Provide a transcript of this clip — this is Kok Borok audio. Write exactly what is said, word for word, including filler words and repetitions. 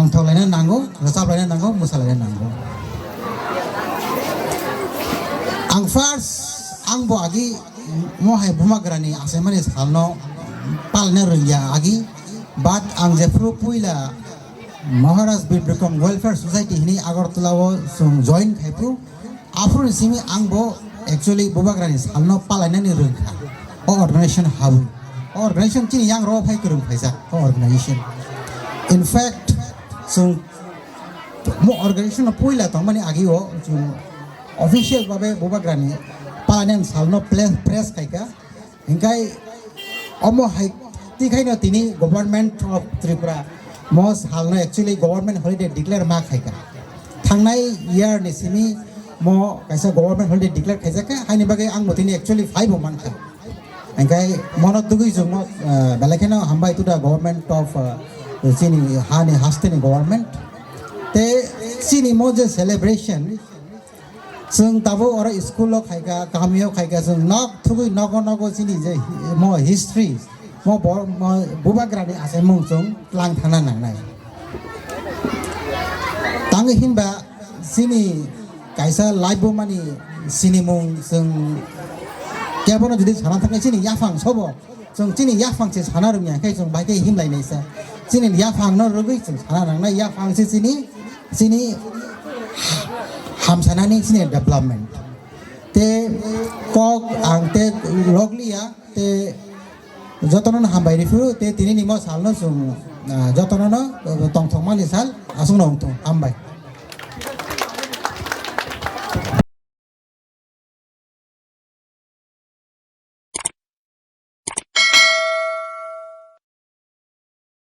Tongthok laina nango, rwchap laina nango, mwsa laina nango. Ang first, ang bo agi mohai bumagrani achaimani salno palna rwngya agi, but ang jephru puila Maharaj Bir Bikram Welfare Society hini Agartala o chwng join khaiphru, aphuru ni simi ang bo actually bubagrani salno palainani rwngkha. O organization habwi. O organization chini yang ro phai kwrwng phaijak o organization. In fact, chwng mo organization no puila tongmani agi o chwng official babe bubagrani palainani salno pla-, press khaika. Hingkai omo hai tikhaino tini Government of Tripura mo salno actually government holiday declare ma khaika. Thangnai year ni simi mo kaisa government holiday declare khaijakha, haini bagwi ang bo tini actually phaibo mankha. Hingkai mono tugui chwngmo, eh, belai kheno hambai to the government of, eh, chini hani hasteni government. Te chini mo je celebration, chwng tabuk oro school o khaika, kami o khaika, chwng nok thugui nogo nogo chini je hi-, mo history, mo bor-, mo bubagrani achaimung chwng tlang thangna nangnai. Tangwi hinba chini kaisa laibumani sinimung chwng kebono jodi sana thangkhe chini yaphang sobo, chwng chini yaphang se sana rwngya khe chwng bai khe himlai naisa. Chini yaphang no rwgwi chwng sana nangnai, yaphang se chini, chini hamsanani chini development. Te kok ang te logliya, te jotono no hambai riphu, te tini ni mo salno chwng, ah, jotono no, ah, tongthokmani sal aswkno wngthung. Hambai.